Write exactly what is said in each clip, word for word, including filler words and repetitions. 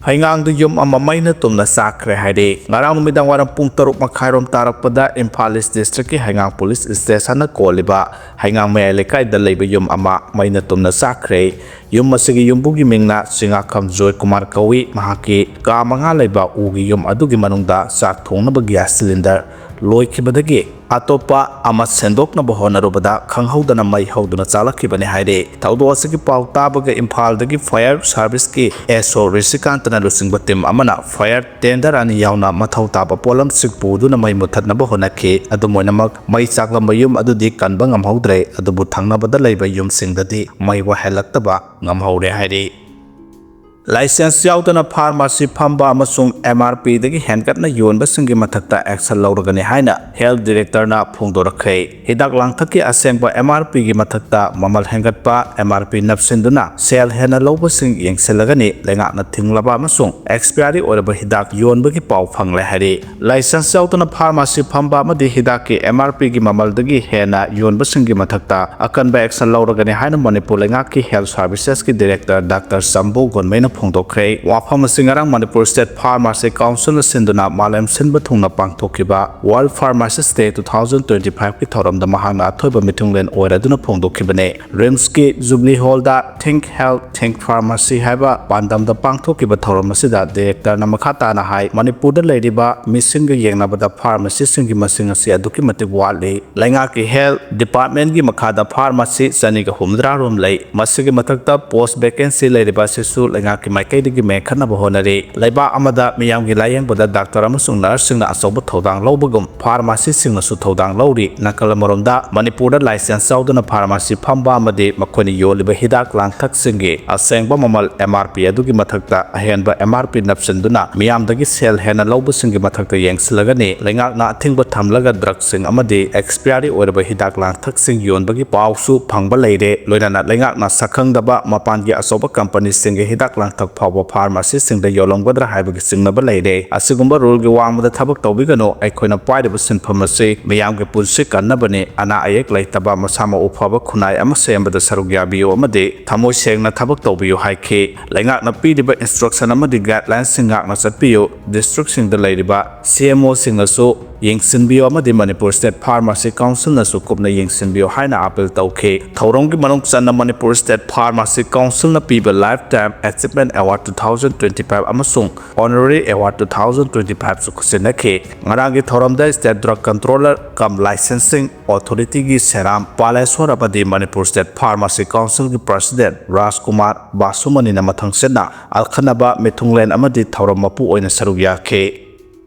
ꯍꯩꯉꯥꯡꯗ ꯌꯨꯝ ꯑꯃ ꯃꯩꯅ ꯇꯨꯝꯅ ꯆꯥꯛꯈ꯭ꯔꯦ ꯍꯥꯏꯔꯤ꯫ ꯉꯔꯥꯡ ꯅꯨꯃꯤꯗꯥꯡ ꯋꯥꯏꯔꯝ ꯄꯨꯡ ꯇꯔꯨꯛ ꯃꯈꯥꯏꯔꯣꯝ ꯇꯥꯔꯛꯄꯗ ꯏꯝꯐꯥꯜ ꯏꯁ ꯗꯤꯁꯇ꯭ꯔꯤꯛꯀꯤ ꯍꯩꯉꯥꯡ ꯄꯨꯂꯤꯁ ꯁ꯭ꯇꯦꯁꯟꯅ ꯀꯣꯜꯂꯤꯕ ꯍꯩꯉꯥꯡ ꯃꯌꯥꯏ ꯂꯩꯀꯥꯏꯗ ꯂꯩꯕ ꯌꯨꯝ ꯑꯃ ꯃꯩꯅ ꯇꯨꯝꯅ ꯆꯥꯛꯈ꯭ꯔꯦ꯫ ꯌꯨꯝ ꯑꯁꯤꯒꯤ ꯌꯨꯝꯕꯨꯒꯤ ꯃꯤꯡꯅ ꯆꯤꯉꯥꯈꯝ ꯖꯣꯏ ꯀꯨꯃꯥꯔ ꯀꯧꯏ꯫ ꯃꯍꯥꯛꯀꯤ ꯀꯥ ꯃꯉꯥ ꯂꯩꯕ ꯎꯒꯤ ꯌꯨꯝ ꯑꯗꯨꯒꯤ ꯃꯅꯨꯡꯗ ꯆꯥꯛ ꯊꯣꯡꯅꯕ ꯒ꯭ꯌꯥꯁ ꯁꯤꯂꯤꯟꯗꯔ ꯂꯣꯏꯈꯤꯕꯗꯒꯤ ꯑꯇꯣꯞꯄ ꯑꯃ ꯁꯦꯡꯗꯣꯛꯅꯕ ꯍꯣꯠꯅꯔꯨꯕꯗ ꯈꯪꯍꯧꯗꯅ ꯃꯩ ꯍꯧꯗꯨꯅ ꯆꯥꯛꯂꯛꯈꯤꯕꯅꯤ ꯍꯥꯏꯔꯤ꯫ ꯊꯧꯗꯣꯛ ꯑꯁꯤꯒꯤ ꯄꯥꯎ ꯇꯥꯕꯒ ꯏꯝꯐꯥꯜꯗꯒꯤ ꯐꯥꯌꯔ ꯁꯥꯔꯚꯤꯁꯀꯤ ꯑꯦꯁ ꯑꯣ ꯔꯤꯁꯤꯀꯥꯟꯇꯅ ꯂꯨꯆꯤꯡꯕ ꯇꯤꯝ ꯑꯃꯅ ꯐꯥꯌꯔ ꯇꯦꯟꯗꯔ ꯑꯅꯤ ꯌꯥꯎꯅ ꯃꯊꯧ ꯇꯥꯕ ꯄꯣꯠꯂꯝꯁꯤꯡ ꯄꯨꯗꯨꯅ ꯃꯩ ꯃꯨꯊꯠꯅꯕ ꯍꯣꯠꯅꯈꯤ꯫ ꯑꯗꯨꯝ ꯑꯣꯏꯅꯃꯛ, ꯃꯩ ꯆꯥꯛꯂꯝꯕ ꯌꯨꯝ ꯑꯗꯨꯗꯤ ꯀꯟꯕ ꯉꯝꯍꯧꯗ꯭ꯔꯦ, ꯑꯗꯨꯕꯨ ꯊꯪꯅꯕꯗ ꯂꯩꯕ ꯌꯨꯝꯁꯤꯡꯗꯗꯤ ꯃꯩ ꯋꯥꯏꯍꯜꯂꯛꯇꯕ ꯉꯝꯍꯧꯔꯦ ꯍꯥꯏꯔꯤ꯫ ꯂꯥꯏꯁꯦꯟꯁ ꯌꯥꯎꯗꯅ ꯐꯥꯔꯃꯥꯁꯤ ꯐꯝꯕ ꯑꯃꯁꯨꯡ ꯑꯦꯝ ꯑꯥꯔ ꯄꯤꯗꯒꯤ ꯍꯦꯟꯒꯠꯅ ꯌꯣꯟꯕꯁꯤꯡꯒꯤ ꯃꯊꯛꯇ ꯑꯦꯛꯁꯟ ꯂꯧꯔꯒꯅꯤ ꯍꯥꯏꯅ ꯍꯦꯜꯊ ꯗꯤꯔꯦꯛꯇꯔꯅ ꯐꯣꯡꯗꯣꯔꯛꯈ꯭ꯔꯦ꯫ ꯍꯤꯗꯥꯛ ꯂꯥꯡꯊꯛꯀꯤ ꯑꯁꯦꯡꯕ ꯑꯦꯝ ꯑꯥꯔ ꯄꯤꯒꯤ ꯃꯊꯛꯇ ꯃꯃꯜ ꯍꯦꯟꯒꯠꯄ, ꯑꯦꯝ ꯑꯥꯔ ꯄꯤ ꯅꯞꯁꯤꯟꯗꯨꯅ ꯁꯦꯜ ꯍꯦꯟꯅ ꯂꯧꯕꯁꯤꯡ ꯌꯦꯡꯁꯤꯜꯂꯒꯅꯤ꯫ ꯂꯩꯉꯥꯛꯅ ꯊꯤꯡꯂꯕ ꯑꯃꯁꯨꯡ ꯑꯦꯛꯁꯄꯤꯌꯥꯔꯤ ꯑꯣꯏꯔꯕ ꯍꯤꯗꯥꯛ ꯌꯣꯟꯕꯒꯤ ꯄꯥꯎ ꯐꯪꯂꯦ ꯍꯥꯏꯔꯤ꯫ ꯂꯥꯏꯁꯦꯟꯁ ꯌꯥꯎꯗꯅ ꯐꯥꯔꯃꯥꯁꯤ ꯐꯝꯕ ꯑꯃꯗꯤ ꯍꯤꯗꯥꯛꯀꯤ ꯑꯦꯝ ꯑꯥꯔ ꯄꯤꯒꯤ ꯃꯃꯜꯗꯒꯤ ꯍꯦꯟꯅ ꯌꯣꯟꯕꯁꯤꯡꯒꯤ ꯃꯊꯛꯇ ꯑꯀꯟꯕ ꯑꯦꯛꯁꯟ ꯂꯧꯔꯒꯅꯤ ꯍꯥꯏꯅ ꯃꯅꯤꯄꯨꯔ ꯂꯩꯉꯥꯛꯀꯤ ꯍꯦꯜꯊ ꯁꯥꯔꯚꯤꯁꯦꯁꯀꯤ ꯗꯤꯔꯦꯛꯇꯔ ꯗꯥꯛꯇꯔ ꯁꯝꯕꯨ ꯒꯣꯟꯃꯩꯅ ꯐꯣꯡꯗꯣꯛꯈ꯭ꯔꯦ꯫ ꯋꯥꯐꯝ ꯑꯁꯤ ꯉꯔꯥꯡ ꯃꯅꯤꯄꯨꯔ ꯁ꯭ꯇꯦꯠ ꯐꯥꯔꯃꯥꯁꯤ ꯀꯥꯎꯟꯁꯤꯜꯅ ꯁꯤꯟꯗꯨꯅ ꯃꯥꯂꯦꯝ ꯁꯤꯟꯕ ꯊꯨꯡꯅ ꯄꯥꯡꯊꯣꯛꯈꯤꯕ ꯋꯥꯔꯜꯗ ꯐꯥꯔꯃꯥꯁꯤꯁ ꯗꯦ ꯇꯨ ꯊꯥꯎꯖꯟ ꯇ꯭ꯋꯦꯟꯇꯤ ꯐꯥꯏꯚꯀꯤ ꯊꯧꯔꯝꯗ ꯃꯍꯥꯛꯅ ꯑꯊꯣꯏꯕ ꯃꯤꯊꯨꯡꯂꯦꯟ ꯑꯣꯏꯔꯗꯨꯅ ꯐꯣꯡꯗꯣꯛꯈꯤꯕꯅꯤ꯫ ꯔꯤꯝꯁꯀꯤ ꯖꯨꯕꯂꯤ ꯍꯣꯜꯗ Think Health, Think Pharmacy ꯍꯥꯏꯕ ꯄꯥꯟꯗꯝꯗ ꯄꯥꯡꯊꯣꯛꯈꯤꯕ ꯊꯧꯔꯝ ꯑꯁꯤꯗ ꯗꯤꯔꯦꯛꯇꯔꯅ ꯃꯈꯥ ꯇꯥꯅ ꯍꯥꯏ, ꯃꯅꯤꯄꯨꯔꯗ ꯂꯩꯔꯤꯕ ꯃꯤꯁꯤꯡꯒ ꯌꯦꯡꯅꯕꯗ ꯐꯥꯔꯃꯥꯁꯤꯁꯤꯡꯒꯤ ꯃꯁꯤꯡ ꯑꯁꯤ ꯑꯗꯨꯛꯀꯤ ꯃꯇꯤꯛ ꯋꯥꯠꯂꯤ꯫ ꯂꯩꯉꯥꯛꯀꯤ ꯍꯦꯜꯊ ꯗꯤꯄꯥꯔꯠꯃꯦꯟꯒꯤ ꯃꯈꯥꯗ ꯐꯥꯔꯃꯥꯁꯤ ꯆꯅꯤꯒ ꯍꯨꯝꯗ꯭ꯔꯥ ꯔꯣꯝ ꯂꯩ꯫ ꯃꯁꯤꯒꯤ ꯃꯊꯛꯇ ꯄꯣꯁ ꯚꯦꯀꯦꯟꯁꯤ ꯂꯩꯔꯤꯕ ꯑꯁꯤꯁꯨ ꯂꯩꯉꯥꯛꯀꯤ ꯃꯥꯏꯀꯩꯗꯒꯤ ꯃꯦꯟꯈꯠꯅꯕ ꯍꯣꯠꯅꯔꯤ꯫ ꯂꯩꯕꯥꯛ ꯑꯃꯗ ꯃꯤꯌꯥꯝꯒꯤ ꯂꯥꯌꯦꯡꯕꯗ ꯗꯥꯛꯇꯔ ꯑꯃꯁꯨꯡ ꯅꯔꯁꯁꯤꯡꯅ ꯑꯆꯧꯕ ꯊꯧꯗꯥꯡ ꯂꯧꯕꯒꯨꯝ, ꯐꯥꯔꯃꯥꯁꯤꯁꯤꯡꯅꯁꯨ ꯊꯧꯗꯥꯡ ꯂꯧꯔꯤ꯫ ꯅꯥꯀꯜ ꯑꯃꯔꯣꯝꯗ, ꯃꯅꯤꯄꯨꯔꯗ ꯂꯥꯏꯁꯦꯟꯁ ꯌꯥꯎꯗꯅ ꯐꯥꯔꯃꯥꯁꯤ ꯐꯝꯕ ꯑꯃꯗꯤ ꯃꯈꯣꯏꯅ ꯌꯣꯜꯂꯤꯕ ꯍꯤꯗꯥꯛ ꯂꯥꯡꯊꯛꯁꯤꯡꯒꯤ ꯑꯁꯦꯡꯕ ꯃꯃꯜ ꯑꯦꯝ ꯑꯥꯔ ꯄꯤ ꯑꯗꯨꯒꯤ ꯃꯊꯛꯇ ꯑꯍꯦꯟꯕ ꯑꯦꯝ ꯑꯥꯔ ꯄꯤ ꯅꯞꯁꯤꯟꯗꯨꯅ ꯃꯤꯌꯥꯝꯗꯒꯤ ꯁꯦꯜ ꯍꯦꯟꯅ ꯂꯧꯕꯁꯤꯡꯒꯤ ꯃꯊꯛꯇ ꯌꯦꯡꯁꯤꯜꯂꯒꯅꯤ꯫ ꯂꯩꯉꯥꯛꯅ ꯑꯊꯤꯡꯕ ꯊꯝꯂꯒ ꯗ꯭ꯔꯒꯁꯤꯡ ꯑꯃꯗꯤ ꯑꯦꯛꯁꯄꯤꯌꯥꯔꯤ ꯑꯣꯏꯔꯕ ꯍꯤꯗꯥꯛ ꯂꯥꯡꯊꯛꯁꯤꯡ ꯌꯣꯟꯕꯒꯤ ꯄꯥꯎꯁꯨ ꯐꯪꯕ ꯂꯩꯔꯦ꯫ ꯂꯣꯏꯅꯅ ꯂꯩꯉꯥꯛꯅ ꯁꯛꯈꯪꯗꯕ ꯃꯄꯥꯟꯒꯤ ꯑꯆꯧꯕ ꯀꯝꯄꯅꯤꯁꯤꯡꯒꯤ ꯍꯤꯗꯥꯛ ꯂꯥꯡꯊꯛ ꯍꯟꯗꯛ ꯐꯥꯎꯕ ꯐꯥꯔꯃꯥꯁꯤꯁꯤꯡꯗ ꯌꯣꯜꯂꯝꯒꯗ꯭ꯔꯥ ꯍꯥꯏꯕꯒꯤ ꯆꯤꯡꯅꯕ ꯂꯩꯔꯦ꯫ ꯑꯁꯤꯒꯨꯝꯕ ꯔꯨꯜꯒꯤ ꯋꯥꯡꯃꯗ ꯊꯕꯛ ꯇꯧꯕꯤꯒꯅꯨ꯫ ꯑꯩꯈꯣꯏꯅ ꯄꯥꯏꯔꯤꯕ ꯁꯤꯟꯐꯝ ꯑꯁꯤ ꯃꯤꯌꯥꯝꯒꯤ ꯄꯨꯟꯁꯤ ꯀꯟꯅꯕꯅꯤ꯫ ꯑꯅꯥ ꯑꯌꯦꯛ ꯂꯩꯇꯕ, ꯃꯁꯥ ꯃꯎ ꯐꯕ ꯈꯨꯟꯅꯥꯏ ꯑꯃ ꯁꯦꯝꯕꯗ ꯁꯔꯨꯛ ꯌꯥꯕꯤꯌꯨ ꯑꯃꯗꯤ ꯊꯃꯣꯏ ꯁꯦꯡꯅ ꯊꯕꯛ ꯇꯧꯕꯤꯌꯨ ꯍꯥꯏꯈꯤ꯫ ꯂꯩꯉꯥꯛꯅ ꯄꯤꯔꯤꯕ instruction ꯑꯃꯗꯤ guidelines ꯁꯤꯡ ꯉꯥꯛꯅ ꯆꯠꯄꯤꯌꯨ꯫ District ꯁꯤꯡꯗ ꯂꯩꯔꯤꯕ C M O ꯁꯤꯡꯅꯁꯨ ꯌꯦꯡꯁꯤꯟꯕꯤꯌꯨ ꯑꯃꯗꯤ Manipur State Pharmacy Council ꯅꯁꯨ ꯀꯨꯞꯅ ꯌꯦꯡꯁꯤꯟꯕꯤꯌꯨ ꯍꯥꯏꯅ appeal ꯇꯧꯈꯤ꯫ ꯊꯧꯔꯝꯒꯤ ꯃꯅꯨꯡ ꯆꯟꯅ Manipur State Pharmacy Council ꯅ ꯄꯤꯕ Lifetime Achievement Award two thousand twenty-five ꯑꯃꯁꯨꯡ Honorary Award two thousand twenty-five ꯁꯨ ꯈꯨꯠꯁꯤꯟꯅꯈꯤ꯫ ꯉꯔꯥꯡꯒꯤ ꯊꯧꯔꯝꯗ State Drug Controller cum Licensing Authority ꯒꯤ ꯁꯦꯔꯥꯝ ꯄꯥꯂꯦꯁꯣꯔ ꯑꯃꯗꯤ Manipur State Pharmacy Council ꯒꯤ President ꯔꯥꯖꯀꯨꯃꯥꯔ ꯕꯥꯁꯨꯃꯅꯤꯅ ꯃꯊꯪꯁꯤꯠꯅ ꯑꯈꯟꯅꯕ ꯃꯤꯊꯨꯡꯂꯦꯟ ꯑꯃꯗꯤ ꯊꯧꯔꯝ ꯃꯄꯨ ꯑꯣꯏꯅ ꯁꯔꯨꯛ ꯌꯥꯈꯤ꯫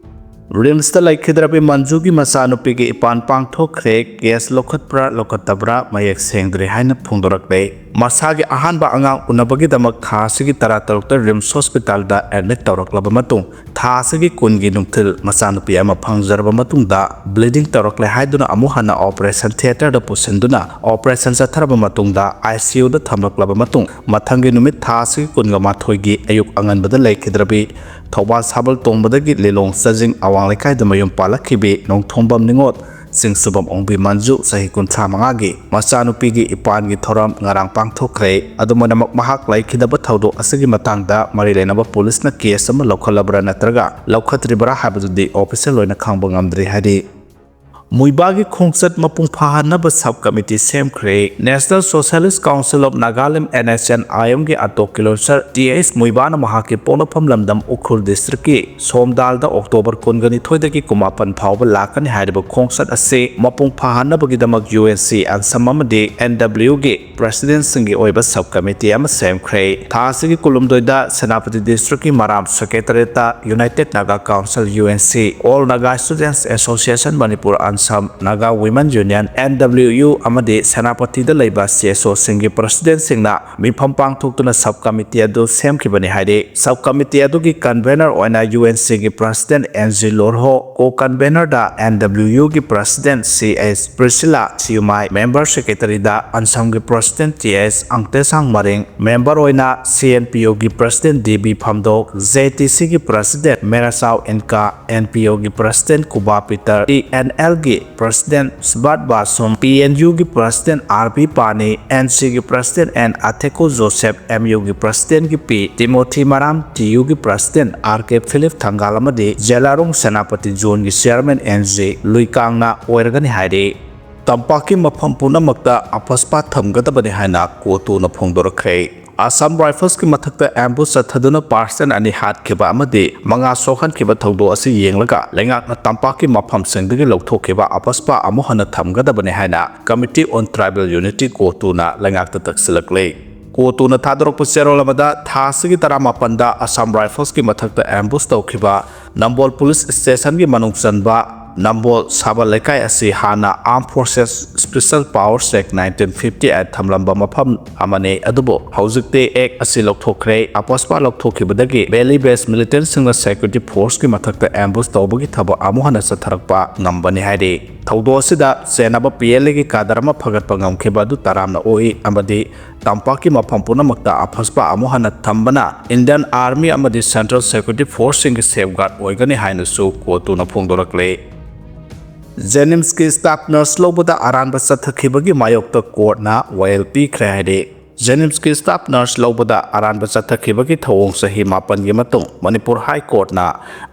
ꯔꯤꯝꯁꯇ ꯂꯩꯈꯤꯗ꯭ꯔꯕꯤ ꯃꯟꯖꯨꯒꯤ ꯃꯆꯥꯅꯨꯄꯤꯒꯤ ꯏꯄꯥꯟ ꯄꯥꯡꯊꯣꯛꯈ꯭ꯔꯦ꯫ ꯀꯦꯁ ꯂꯧꯈꯠꯄ꯭ꯔꯥ ꯂꯧꯈꯠꯇꯕ꯭ꯔꯥ ꯃꯌꯦꯛ ꯁꯦꯡꯗ꯭ꯔꯤ ꯍꯥꯏꯅ ꯐꯣꯡꯗꯣꯔꯛꯂꯦ꯫ ꯃꯁꯥꯒꯤ ꯑꯍꯥꯟꯕ ꯑꯉꯥꯡ ꯎꯅꯕꯒꯤꯗꯃꯛ ꯊꯥ ꯑꯁꯤꯒꯤ ꯇꯔꯥꯇꯔꯨꯛꯇ ꯔꯤꯝꯁ ꯍꯣꯁꯄꯤꯇꯥꯜꯗ ꯑꯦꯗꯃꯤꯠ ꯇꯧꯔꯛꯂꯕ ꯃꯇꯨꯡ, ꯊꯥ ꯑꯁꯤꯒꯤ ꯀꯨꯟꯒꯤ ꯅꯨꯡꯊꯤꯜ ꯃꯆꯥꯅꯨꯄꯤ ꯑꯃ ꯐꯪꯖꯔꯕ ꯃꯇꯨꯡꯗ, ꯕ꯭ꯂꯤꯗꯤꯡ ꯇꯧꯔꯛꯂꯦ ꯍꯥꯏꯗꯨꯅ ꯑꯃꯨꯛ ꯍꯟꯅ ꯑꯣꯄꯔꯦꯁꯟ ꯊꯤꯌꯦꯇꯔꯗ ꯄꯨꯁꯤꯟꯗꯨꯅ ꯑꯣꯄꯔꯦꯁꯟ ꯆꯠꯊꯔꯕ ꯃꯇꯨꯡꯗ, ꯑꯥꯏ ꯁꯤ ꯌꯨꯗ ꯊꯝꯂꯛꯂꯕ ꯃꯇꯨꯡ, ꯃꯊꯪꯒꯤ ꯅꯨꯃꯤꯠ ꯊꯥ ꯑꯁꯤꯒꯤ ꯀꯨꯟꯒ ꯃꯥꯊꯣꯏꯒꯤ ꯑꯌꯨꯛ ꯑꯉꯟꯕꯗ ꯂꯩꯈꯤꯗ꯭ꯔꯕꯤ ꯊꯧꯕꯥꯜ ꯁꯥꯕꯜ ꯇꯣꯡꯕꯗꯒꯤ ꯂꯤꯂꯣꯡ ꯆꯥꯖꯤꯡ ꯑꯋꯥꯡ ꯂꯩꯀꯥꯏꯗ ꯃꯌꯨꯝ ꯄꯥꯜꯂꯛꯈꯤꯕꯤ ꯅꯣꯡꯊꯣꯝꯕꯝ ꯅꯤꯉꯣꯜ ꯆꯤꯡꯁꯨꯕꯝ ꯑꯣꯡꯕꯤ ꯃꯟꯖꯨ, ꯆꯍꯤ ꯀꯨꯟꯊ꯭ꯔꯥ ꯃꯉꯥꯒꯤ ꯃꯆꯥꯅꯨꯄꯤꯒꯤ ꯏꯄꯥꯟꯒꯤ ꯊꯧꯔꯝ ꯉꯔꯥꯡ ꯄꯥꯡꯊꯣꯛꯈ꯭ꯔꯦ꯫ ꯑꯗꯨꯃꯥꯏꯅꯃꯛ, ꯃꯍꯥꯛ ꯂꯩꯈꯤꯗꯕ ꯊꯧꯗꯣꯛ ꯑꯁꯤꯒꯤ ꯃꯇꯥꯡꯗ ꯃꯔꯤ ꯂꯩꯅꯕ ꯄꯨꯂꯤꯁꯅ ꯀꯦꯁ ꯑꯃ ꯂꯧꯈꯠꯂꯕ꯭ꯔꯥ ꯅꯠꯇ꯭ꯔꯒ ꯂꯧꯈꯠꯇ꯭ꯔꯤꯕ꯭ꯔꯥ ꯍꯥꯏꯕꯗꯨꯗꯤ ꯑꯣꯐꯤꯁꯤꯌꯦꯜ ꯑꯣꯏꯅ ꯈꯪꯕ ꯉꯝꯗ꯭ꯔꯤ ꯍꯥꯏꯔꯤ꯫ ꯃꯨꯏꯕꯥꯒꯤ ꯈꯣꯡꯆꯠ ꯃꯄꯨꯡ ꯐꯥꯍꯟꯅꯕ ꯁꯕ ꯀꯃꯤꯇꯤ ꯁꯦꯝꯈ꯭ꯔꯦ꯫ National Socialist Council of Nagaland, N S N I M ꯒꯤ ꯑꯇꯣꯞ ꯀꯤꯂꯣꯁꯔ ꯇꯤ ꯑꯩꯆ ꯃꯨꯏꯕꯥꯅ ꯃꯍꯥꯛꯀꯤ ꯄꯣꯛꯅꯐꯝ ꯂꯝꯗꯝ ꯎꯈ꯭ꯔꯨꯜ ꯗꯤꯁꯇ꯭ꯔꯤꯛꯀꯤ ꯁꯣꯝꯗꯥꯜꯗ ꯑꯣꯛꯇꯣꯕꯔ ꯀꯨꯟꯒ ꯅꯤꯊꯣꯏꯗꯒꯤ ꯀꯨꯟꯃꯥꯄꯟ ꯐꯥꯎꯕ ꯂꯥꯛꯀꯅꯤ ꯍꯥꯏꯔꯤꯕ ꯈꯣꯡꯆꯠ ꯑꯁꯤ ꯃꯄꯨꯡ ꯐꯥꯍꯟꯅꯕꯒꯤꯗꯃꯛ ꯌꯨ ꯑꯦꯟ ꯁꯤ ꯑꯟꯁꯝ ꯑꯃꯗꯤ ꯑꯦꯟ ꯗꯕ꯭ꯂꯤꯎ ꯒꯤ ꯄ꯭ꯔꯦꯁꯤꯗꯦꯟꯠꯁꯤꯡꯒꯤ ꯑꯣꯏꯕ ꯁꯕ ꯀꯃꯤꯇꯤ ꯑꯃ ꯁꯦꯝꯈ꯭ꯔꯦ꯫ ꯊꯥ ꯑꯁꯤꯒꯤ ꯀꯨꯟꯍꯨꯝꯗꯣꯏꯗ ꯁꯦꯅꯥꯄꯇꯤ ꯗꯤꯁꯇ꯭ꯔꯤꯛꯀꯤ ꯃꯔꯥꯝ ꯁꯦꯀ꯭ꯔꯦꯇꯔꯤꯌꯦꯠꯇ United Naga Council, U N C, All Naga Students Association Manipur, ꯑꯟꯁꯝ, Naga Women Union, N W U, ꯑꯃꯗꯤ ꯁꯦꯅꯥꯄꯇꯤꯗ ꯂꯩꯕ ꯁꯤ ꯑꯦꯁ ꯑꯣꯁꯤꯡꯒꯤ ꯄ꯭ꯔꯦꯁꯤꯗꯦꯟꯠꯁꯤꯡꯅ ꯃꯤꯐꯝ ꯄꯥꯡꯊꯣꯛꯇꯨꯅ ꯁꯕ ꯀꯃꯤꯇꯤ ꯑꯗꯨ ꯁꯦꯝꯈꯤꯕꯅꯤ ꯍꯥꯏꯔꯤ꯫ ꯁꯕ ꯀꯃꯤꯇꯤ ꯑꯗꯨꯒꯤ ꯀꯟꯚꯦꯅꯔ ꯑꯣꯏꯅ ꯌꯨ ꯑꯦꯟ ꯁꯤꯒꯤ ꯄ꯭ꯔꯦꯁꯤꯗꯦꯟꯠ ꯑꯦꯟ ꯖꯤ ꯂꯣꯔꯍꯣ, ꯀꯣ ꯀꯟꯚꯦꯅꯔꯗ ꯑꯦꯟ ꯗꯕ꯭ꯂꯤꯌꯨ ꯌꯨꯒꯤ president C H Prisila Siumai, member ꯁꯦꯀ꯭ꯔꯦꯇꯔꯤꯗ ꯑꯟꯁꯝꯒꯤ president T H Angtesang Maring, member ꯑꯣꯏꯅ ꯁꯤ ꯑꯦꯟ ꯄꯤ ꯌꯨꯒꯤ president D B Phamdok, J T ꯁꯤꯒꯤ president Merachao Inka, N P ꯌꯨꯒꯤ president Kuba Peter, T N ꯑꯦꯜꯒꯤ president Shibat Basum, P N ꯌꯨꯒꯤ president R B Pani, and ꯁꯤꯒꯤ ꯄ꯭ꯔꯁꯤꯗꯦꯟꯠ ꯑꯦꯟ ꯑꯊꯦꯀꯣ ꯖꯣꯁꯦꯐ, ꯑꯦꯝ ꯌꯨꯒꯤ ꯄ꯭ꯔꯁꯤꯗꯦꯟꯠꯀꯤ ꯄꯤ ꯇꯤꯃꯣꯊꯤ ꯃꯔꯥꯝ, ꯇꯤ ꯌꯨꯒꯤ president R ꯀꯦ Philip ꯊꯪꯒꯥꯜ ꯑꯃꯗꯤ ꯖꯦꯂꯥꯔꯣꯡ ꯁꯦꯅꯥꯄꯇꯤ ꯖꯣꯟꯒꯤ ꯆꯤꯌꯥꯔꯃꯦꯟ ꯑꯦꯟ ꯖꯦ ꯂꯨꯏꯀꯥꯡꯅ ꯑꯣꯏꯔꯒꯅꯤ ꯍꯥꯏꯔꯤ꯫ ꯇꯝꯄꯥꯛꯀꯤ ꯃꯐꯝ ꯄꯨꯝꯅꯃꯛꯇ ꯑꯄꯁꯄꯥ ꯊꯝꯒꯗꯕꯅꯤ ꯍꯥꯏꯅ ꯀꯣꯇꯨꯅ ꯐꯣꯡꯗꯣꯔꯛꯈ꯭ꯔꯦ꯫ ꯑꯁꯥꯝ ꯔꯥꯏꯐꯜꯁꯀꯤ ꯃꯊꯛꯇ ꯑꯦꯝꯕꯨꯁ ꯆꯠꯊꯗꯨꯅ ꯄꯥꯔꯁꯟ ꯑꯅꯤ ꯍꯥꯠꯈꯤꯕ ꯑꯃꯗꯤ ꯃꯉꯥ ꯁꯣꯛꯍꯟꯈꯤꯕ ꯊꯧꯗꯣꯛ ꯑꯁꯤ ꯌꯦꯡꯂꯒ ꯂꯩꯉꯥꯛꯅ ꯇꯝꯄꯥꯛꯀꯤ ꯃꯐꯝꯁꯤꯡꯗꯒꯤ ꯂꯧꯊꯣꯛꯈꯤꯕ ꯑꯄꯁꯄꯥ ꯑꯃꯨꯛ ꯍꯟꯅ ꯊꯝꯒꯗꯕꯅꯤ ꯍꯥꯏꯅ Committee on Tribal Unity, ꯀꯣꯇꯨꯅ ꯂꯩꯉꯥꯛꯇ ꯇꯛꯁꯤꯜꯂꯛꯂꯤ꯫ ꯀꯣꯇꯨꯅ ꯊꯥꯗꯣꯔꯛꯄ ꯆꯦꯔꯣꯜ ꯑꯃꯗ ꯊꯥ ꯑꯁꯤꯒꯤ ꯇꯔꯥꯃꯥꯄꯟꯗ ꯑꯁꯥꯝ ꯔꯥꯏꯐꯜꯁꯀꯤ ꯃꯊꯛꯇ ꯑꯦꯝꯕꯨꯁ ꯇꯧꯈꯤꯕ ꯅꯝꯕꯣꯜ ꯄꯨꯂꯤꯁ ꯁ꯭ꯇꯦꯁꯟꯒꯤ ꯃꯅꯨꯡ ꯆꯟꯕ ꯅꯝꯕꯣꯜ ꯁꯥꯕꯜ ꯂꯩꯀꯥꯏ ꯑꯁꯤ ꯍꯥꯟꯅ Armed Forces Special Powers Act nineteen fifty eight ꯊꯝꯂꯝꯕ ꯃꯐꯝ ꯑꯃꯅꯤ, ꯑꯗꯨꯕꯨ ꯍꯧꯖꯤꯛꯇꯤ ꯑꯦꯛ ꯑꯁꯤ ꯂꯧꯊꯣꯛꯈ꯭ꯔꯦ꯫ ꯑꯄꯁꯄꯥ ꯂꯧꯊꯣꯛꯈꯤꯕꯗꯒꯤ valley based militantꯁꯤꯡꯅ security forceꯀꯤ ꯃꯊꯛꯇ ambush ꯇꯧꯕꯒꯤ ꯊꯕꯛ ꯑꯃꯨꯛ ꯍꯟꯅ ꯆꯠꯊꯔꯛꯄ ꯉꯝꯕꯅꯤ ꯍꯥꯏꯔꯤ꯫ ꯊꯧꯗꯣꯛ ꯑꯁꯤꯗ ꯆꯦꯟꯅꯕ P L Aꯒꯤ cadre ꯑꯃ ꯐꯒꯠꯄ ꯉꯝꯈꯤꯕ ꯑꯗꯨ ꯇꯔꯥꯝꯅ ꯑꯣꯛꯏ ꯑꯃꯗꯤ ꯇꯝꯄꯥꯛꯀꯤ ꯃꯐꯝ ꯄꯨꯝꯅꯃꯛꯇ ꯑꯄꯁꯄꯥ ꯑꯃꯨꯛ ꯍꯟꯅ ꯊꯝꯕꯅ Indian Army ꯑꯃꯗꯤ Central Security Forceꯁꯤꯡꯒꯤ safeguard ꯑꯣꯏꯒꯅꯤ ꯍꯥꯏꯅꯁꯨ ꯀꯣꯇꯨꯅ ꯐꯣꯡꯗꯣꯔꯛꯂꯤ꯫ JNIMSꯀꯤ staff nurse ꯂꯧꯕꯗ ꯑꯔꯥꯟꯕ ꯆꯠꯊꯈꯤꯕꯒꯤ ꯃꯥꯌꯣꯛꯇ courtꯅ ꯋꯥꯌꯦꯜ ꯄꯤꯈ꯭ꯔꯦ ꯍꯥꯏꯔꯤ꯫ JNIMSꯀꯤ staff nurse ꯂꯧꯕꯗ ꯑꯔꯥꯟꯕ ꯆꯠꯊꯈꯤꯕꯒꯤ ꯊꯧꯑꯣꯡ ꯆꯍꯤ ꯃꯥꯄꯟꯒꯤ ꯃꯇꯨꯡ ꯃꯅꯤꯄꯨꯔ High Courtꯅ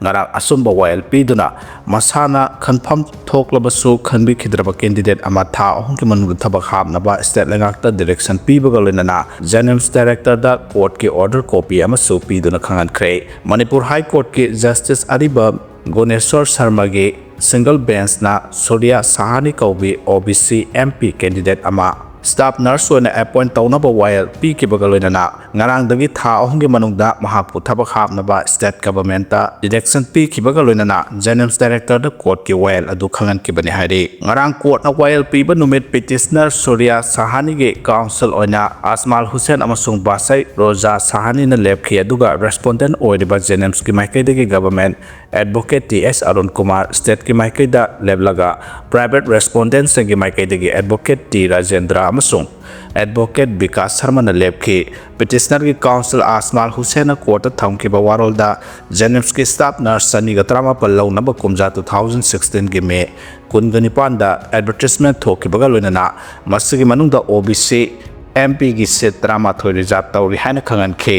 ꯉꯔꯥꯡ ꯑꯆꯨꯝꯕ ꯋꯥꯌꯦꯜ ꯄꯤꯗꯨꯅ ꯃꯁꯥꯅ ꯈꯟꯐꯝ ꯊꯣꯛꯂꯕꯁꯨ ꯈꯟꯕꯤꯈꯤꯗ꯭ꯔꯕ candidate ꯑꯃ ꯊꯥ ꯑꯍꯨꯝꯒꯤ ꯃꯅꯨꯡꯗ ꯊꯕꯛ ꯍꯥꯞꯅꯕ state ꯂꯩꯉꯥꯛꯇ direction ꯄꯤꯕꯒ ꯂꯣꯏꯅꯅ JNIMS directorꯗ courtꯀꯤ order copy ꯑꯃꯁꯨ ꯄꯤꯗꯨꯅ ꯈꯪꯍꯟꯈ꯭ꯔꯦ꯫ ꯃꯅꯤꯄꯨꯔ High Courtꯀꯤ Justice ꯑꯔꯤꯕꯝ ꯒꯨꯅꯦꯁꯣꯔ ꯁꯔꯃꯒꯤ single benchꯅ ꯁꯨꯔꯤꯌꯥ ꯁꯍꯥꯅꯤ ꯀꯧꯕꯤ O B C M P candidate ꯑꯃ staff nurse ꯑꯣꯏꯅ appoint ꯇꯧꯅꯕ ꯋꯥꯌꯦꯜ ꯄꯤꯈꯤꯕꯒ ꯂꯣꯏꯅꯅ ꯉꯔꯥꯡꯗꯒꯤ ꯊꯥ ꯑꯍꯨꯝꯒꯤ ꯃꯅꯨꯡꯗ ꯃꯍꯥꯛꯄꯨ ꯊꯕꯛ ꯍꯥꯞꯅꯕ state governmentꯇ direction ꯄꯤꯈꯤꯕꯒ ꯂꯣꯏꯅꯅ JNIMS directorꯗ courtꯀꯤ ꯋꯥꯌꯦꯜ ꯑꯗꯨ ꯈꯪꯍꯟꯈꯤꯕꯅꯤ ꯍꯥꯏꯔꯤ꯫ ꯉꯔꯥꯡ courtꯅ ꯋꯥꯌꯦꯜ ꯄꯤꯕ ꯅꯨꯃꯤꯠ petitioner ꯁꯨꯔꯤꯌꯥ ꯁꯍꯥꯅꯤꯒꯤ counsel ꯑꯣꯏꯅ ꯑꯖꯃꯥꯜ ꯍꯨꯁꯦꯟ ꯑꯃꯁꯨꯡ ꯕꯥꯁꯩ ꯔꯣꯖꯥ ꯁꯍꯥꯅꯤꯅ ꯂꯦꯞꯈꯤ, ꯑꯗꯨꯒ respondent ꯑꯣꯏꯔꯤꯕ JNIMSꯀꯤ ꯃꯥꯏꯀꯩꯗꯒꯤ government advocate ꯇꯤ ꯑꯦꯁ ꯑꯔꯨꯟ ꯀꯨꯃꯥꯔ, stateꯀꯤ ꯃꯥꯏꯀꯩꯗ ꯂꯦꯞꯂꯒ private respondentꯁꯤꯡꯒꯤ ꯃꯥꯏꯀꯩꯗꯒꯤ advocate ꯇꯤ ꯔꯥꯖꯦꯟꯗ꯭ꯔ ꯑꯃꯁꯨꯡ advocate ꯕꯤꯀꯥꯁ ꯁꯔꯃꯅ ꯂꯦꯞꯈꯤ꯫ Petitionerꯒꯤ counsel ꯑꯖꯃꯥꯜ ꯍꯨꯁꯦꯟꯅ courtꯇ ꯊꯝꯈꯤꯕ ꯋꯥꯔꯣꯜꯗ JNIMSꯀꯤ staff nurse ꯆꯅꯤꯒ ꯇꯔꯥꯃꯥꯄꯜ ꯂꯧꯅꯕ ꯀꯨꯝꯖꯥ two thousand sixteenꯒꯤ May ꯀꯨꯟꯒ ꯅꯤꯄꯥꯟꯗ advertisement ꯊꯣꯛꯈꯤꯕꯒ ꯂꯣꯏꯅꯅ ꯃꯁꯤꯒꯤ ꯃꯅꯨꯡꯗ OBC MPꯒꯤ seat ꯇꯔꯥꯃꯥꯊꯣꯏ reserve ꯇꯧꯔꯤ ꯍꯥꯏꯅ ꯈꯪꯍꯟꯈꯤ꯫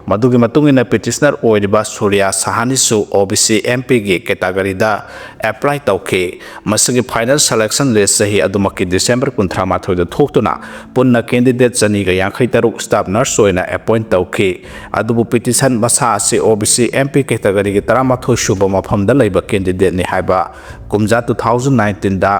ꯃꯗꯨꯒꯤ ꯃꯇꯨꯡ ꯏꯟꯅ petitioner ꯑꯣꯏꯔꯤꯕ ꯁꯨꯔꯤꯌꯥ ꯁꯍꯥꯅꯤꯁꯨ OBC MPꯒꯤ categoryꯗ apply ꯇꯧꯈꯤ꯫ ꯃꯁꯤꯒꯤ final selection list ꯆꯍꯤ ꯑꯗꯨꯃꯛꯀꯤ December ꯀꯨꯟꯊ꯭ꯔꯥ ꯃꯥꯊꯣꯏꯗ ꯊꯣꯛꯇꯨꯅ ꯄꯨꯟꯅ candidate ꯆꯅꯤꯒ ꯌꯥꯡꯈꯩ ꯇꯔꯨꯛ staff nurse ꯑꯣꯏꯅ appoint ꯇꯧꯈꯤ꯫ ꯑꯗꯨꯕꯨ petition ꯃꯁꯥ ꯑꯁꯤ OBC MP categoryꯒꯤ ꯇꯔꯥꯃꯥꯊꯣꯏ ꯁꯨꯕ ꯃꯐꯝꯗ ꯂꯩꯕ candidateꯅꯤ ꯍꯥꯏꯕ ꯀꯨꯝꯖꯥ two thousand nineteenꯗ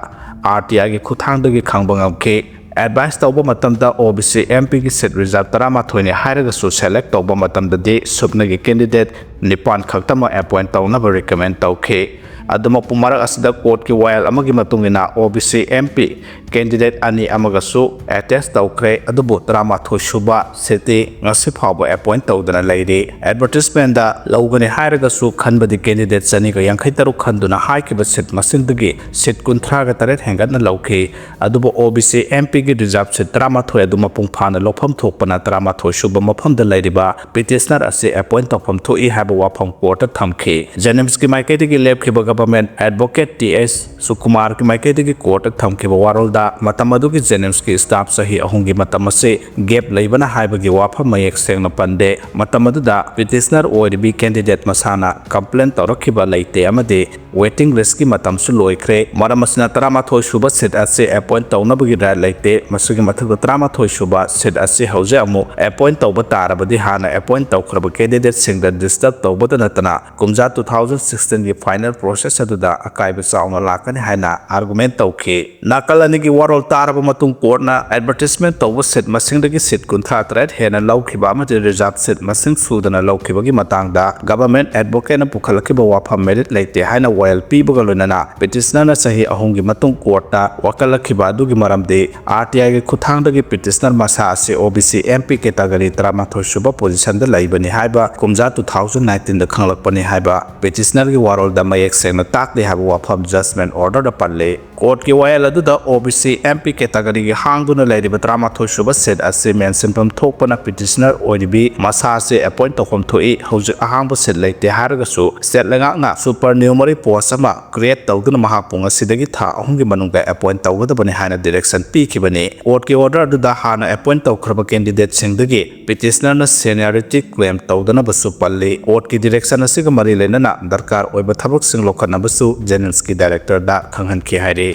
RTIꯒꯤ ꯈꯨꯠꯊꯥꯡꯗꯒꯤ ꯈꯪꯕ ꯉꯝꯈꯤ꯫ Advise ꯇꯧꯕ ꯃꯇꯝꯗ OBC MPꯒꯤ seat reserve ꯇꯔꯥꯃꯥꯊꯣꯏꯅꯤ ꯍꯥꯏꯔꯒꯁꯨ select ꯇꯧꯕ ꯃꯇꯝꯗꯗꯤ ꯁꯨꯞꯅꯒꯤ candidate ꯅꯤꯄꯥꯟ ꯈꯛꯇꯃꯛ appoint ꯇꯧꯅꯕ recommend ꯇꯧꯈꯤ꯫ ꯑꯗꯨꯃꯛꯄꯨ ꯃꯔꯛ ꯑꯁꯤꯗ courtꯀꯤ ꯋꯥꯌꯦꯜ ꯑꯃꯒꯤ ꯃꯇꯨꯡ ꯏꯟꯅ OBC MP candidate ꯑꯅꯤ ꯑꯃꯒꯁꯨ attach ꯇꯧꯈ꯭ꯔꯦ, ꯑꯗꯨꯕꯨ ꯇꯔꯥꯃꯥꯊꯣꯏ ꯁꯨꯕ seatꯇꯤ ꯉꯁꯤ ꯐꯥꯎꯕ appoint ꯇꯧꯗꯅ ꯂꯩꯔꯤ꯫ Advertisementꯇ ꯂꯧꯒꯅꯤ ꯍꯥꯏꯔꯒꯁꯨ ꯈꯟꯕꯗꯤ candidate ꯆꯅꯤꯒ ꯌꯥꯡꯈꯩ ꯇꯔꯨꯛ ꯈꯟꯗꯨꯅ ꯍꯥꯏꯈꯤꯕ seat ꯃꯁꯤꯡꯗꯒꯤ seat ꯀꯨꯟꯊ꯭ꯔꯥꯒ ꯇꯔꯦꯠ ꯍꯦꯟꯒꯠꯅ ꯂꯧꯈꯤ꯫ ꯑꯗꯨꯕꯨ OBC MPꯒꯤ reserve seat ꯇꯔꯥꯃꯥꯊꯣꯏ ꯑꯗꯨ ꯃꯄꯨꯡ ꯐꯥꯅ ꯂꯧꯐꯝ ꯊꯣꯛꯄꯅ ꯇꯔꯥꯃꯥꯊꯣꯏ ꯁꯨꯕ ꯃꯐꯝꯗ ꯂꯩꯔꯤꯕ petitioner ꯑꯁꯤ appoint ꯇꯧꯐꯝ ꯊꯣꯛꯏ ꯍꯥꯏꯕ ꯋꯥꯐꯝ courtꯇ ꯊꯝꯈꯤ꯫ JNIMSꯀꯤ ꯃꯥꯏꯀꯩꯗꯒꯤ ꯂꯦꯞꯈꯤꯕ government advocate ꯇꯤ ꯑꯦꯁ ꯁꯨꯀꯨꯃꯥꯔꯒꯤ ꯃꯥꯏꯀꯩꯗꯒꯤ courtꯇ ꯊꯝꯈꯤꯕ ꯋꯥꯔꯣꯜꯗ ꯃꯇꯝ ꯑꯗꯨꯒꯤ JNIMSꯀꯤ staff ꯆꯍꯤ ꯑꯍꯨꯝꯒꯤ ꯃꯇꯝ ꯑꯁꯤ gap ꯂꯩꯕꯅ ꯍꯥꯏꯕꯒꯤ ꯋꯥꯐꯝ ꯃꯌꯦꯛ ꯁꯦꯡꯅ ꯄꯟꯗꯦ꯫ ꯃꯇꯝ ꯑꯗꯨꯗ petitioner ꯑꯣꯏꯔꯤꯕꯤ candidate ꯃꯁꯥꯅ complain ꯇꯧꯔꯛꯈꯤꯕ ꯂꯩꯇꯦ ꯑꯃꯗꯤ waiting listꯀꯤ ꯃꯇꯝꯁꯨ ꯂꯣꯏꯈ꯭ꯔꯦ꯫ ꯃꯔꯝ ꯑꯁꯤꯅ ꯇꯔꯥꯃꯥꯊꯣꯏ ꯁꯨꯕ seat ꯑꯁꯤ appoint ꯇꯧꯅꯕꯒꯤ right ꯂꯩꯇꯦ꯫ ꯃꯁꯤꯒꯤ ꯃꯊꯛꯇ ꯇꯔꯥꯃꯥꯊꯣꯏ ꯁꯨꯕ seat ꯑꯁꯤ ꯍꯧꯖꯤꯛ ꯑꯃꯨꯛ appoint ꯇꯧꯕ ꯇꯥꯔꯕꯗꯤ ꯍꯥꯟꯅ appoint ꯇꯧꯈ꯭ꯔꯕ candidateꯁꯤꯡꯗ disturb ꯇꯧꯕꯇ ꯅꯠꯇꯅ ꯀꯨꯝꯖꯥ two thousand sixteenꯒꯤ final process ꯑꯗꯨꯗ ꯑꯀꯥꯏꯕ ꯆꯥꯎꯅ ꯂꯥꯛꯀꯅꯤ ꯍꯥꯏꯅ ꯑꯥꯔꯒꯨꯃꯦꯟ ꯇꯧꯈꯤ꯫ ꯅꯥꯀꯜ ꯑꯅꯤꯒꯤ ꯋꯥꯔꯣꯜ ꯇꯥꯔꯕ ꯃꯇꯨꯡ ꯀꯣꯔꯠꯅ ꯑꯦꯗꯚꯔꯇꯤꯁꯃꯦꯟ ꯇꯧꯕ ꯁꯤꯠ ꯃꯁꯤꯡꯗꯒꯤ ꯁꯤꯠ ꯀꯨꯟꯊ꯭ꯔꯥ ꯇꯔꯦꯠ ꯍꯦꯟꯅ ꯂꯧꯈꯤꯕ ꯑꯃꯗꯤ ꯔꯤꯖꯥꯔꯚ ꯁꯤꯠ ꯃꯁꯤꯡ ꯁꯨꯗꯅ ꯂꯧꯈꯤꯕꯒꯤ ꯃꯇꯥꯡꯗ ꯒꯚꯔꯟꯃꯦꯟꯠ ꯑꯦꯗꯚꯣꯀꯦꯠꯅ ꯄꯨꯈꯠꯂꯛꯈꯤꯕ ꯋꯥꯐꯝ ꯃꯦꯔꯤꯠ ꯂꯩꯇꯦ ꯍꯥꯏꯅ ꯋꯥꯌꯦꯜ ꯄꯤꯕꯒ ꯂꯣꯏꯅꯅ ꯄꯤꯇꯤꯁꯅꯔꯅ ꯆꯍꯤ ꯑꯍꯨꯝꯒꯤ ꯃꯇꯨꯡ ꯀꯣꯔꯠꯇ ꯋꯥꯀꯠꯂꯛꯈꯤꯕ ꯑꯗꯨꯒꯤ ꯃꯔꯝꯗꯤ ꯑꯥꯔ ꯇꯤ ꯑꯥꯏꯒꯤ ꯈꯨꯠꯊꯥꯡꯗꯒꯤ ꯄꯤꯇꯤꯁꯅꯔ ꯃꯁꯥ ꯑꯁꯤ ꯑꯣ B C M P category ꯇꯔꯥꯃꯥꯊꯣꯏ ꯁꯨꯕ ꯄꯣꯖꯤꯁꯟꯗ ꯂꯩꯕꯅꯤ ꯍꯥꯏꯕ ꯀꯨꯝꯖꯥ ꯇꯨ ꯊꯥꯎꯖꯟ ꯅꯥꯏꯟꯇꯤꯟꯗ ꯈꯪꯂꯛꯄꯅꯤ ꯍꯥꯏꯕ ꯄꯤꯇꯤꯁꯅꯔꯒꯤ ꯋꯥꯔꯣꯜꯗ ꯃꯌꯦꯛ ꯁꯦꯡꯅ ꯇꯥꯛꯂꯤ ꯍꯥꯏꯕ ꯋꯥꯐꯝ ꯖꯖꯃꯦꯟꯠ ꯑꯣꯔꯗꯔꯗ ꯄꯜꯂꯤ꯫ ꯀꯣꯔꯠꯀꯤ ꯋꯥꯌꯦꯜ ꯑꯗꯨꯗ ꯑꯣ ꯕꯤ ꯁꯤ ꯑꯦꯝ ꯄꯤ ꯀꯦꯇꯥꯒꯣꯔꯤꯒꯤ ꯍꯥꯡꯗꯨꯅ ꯂꯩꯔꯤꯕ ꯇꯔꯥꯃꯥꯊꯣꯏ ꯁꯨꯕ ꯁꯤꯠ ꯑꯁꯤ ꯃꯦꯟꯁꯤꯟꯐꯝ ꯊꯣꯛꯄꯅ ꯄꯤꯇꯤꯁꯅꯔ ꯑꯣꯏꯔꯤꯕꯤ ꯃꯁꯥ ꯑꯁꯤ ꯑꯦꯄꯣꯏꯟꯠ ꯇꯧꯐꯝ ꯊꯣꯛꯏ꯫ ꯍꯧꯖꯤꯛ ꯑꯍꯥꯡꯕ ꯁꯤꯠ ꯂꯩꯇꯦ ꯍꯥꯏꯔꯒꯁꯨ ꯁ꯭ꯇꯦꯠ ꯂꯩꯉꯥꯛꯅ ꯁꯨꯄꯔ ꯅ꯭ꯌꯨꯃꯔꯤ ꯄꯣꯁ ꯑꯃ ꯀ꯭ꯔꯤꯌꯦꯠ ꯇꯧꯗꯨꯅ ꯃꯍꯥꯛꯄꯨ ꯉꯁꯤꯗꯒꯤ ꯊꯥ ꯑꯍꯨꯝꯒꯤ ꯃꯅꯨꯡꯗ ꯑꯦꯄꯣꯏꯟꯠ ꯇꯧꯒꯗꯕꯅꯤ ꯍꯥꯏꯅ ꯗꯤꯔꯦꯛꯁꯟ ꯄꯤꯈꯤꯕꯅꯤ꯫ ꯀꯣꯔꯠꯀꯤ ꯑꯣꯔꯗꯔ ꯑꯗꯨꯗ ꯍꯥꯟꯅ ꯑꯦꯄꯣꯏꯟꯠ ꯇꯧꯈ꯭ꯔꯕ ꯀꯦꯟꯗꯤꯗꯦꯠꯁꯤꯡꯗꯒꯤ ꯄꯤꯇꯤꯁꯅꯔꯅ ꯁꯦꯅꯤꯌꯔꯤꯇꯤ ꯀ꯭ꯂꯦꯝ ꯇꯧꯗꯅꯕꯁꯨ ꯄꯜꯂꯤ꯫ ꯀꯣꯔꯠꯀꯤ ꯗꯤꯔꯦꯛꯁꯟ ꯑꯁꯤꯒ ꯃꯔꯤ ꯂꯩꯅꯅ ꯗꯔꯀꯥꯔ ꯑꯣꯏꯕ ꯊꯕꯛꯁꯤꯡ ꯂꯧꯈꯠꯅꯕꯁꯨ ꯖꯦꯅꯤꯝꯁꯀꯤ ꯗꯥꯏꯔꯦꯛꯇꯔꯗ ꯈꯪꯍꯟꯈꯤ ꯍꯥꯏꯔꯤ꯫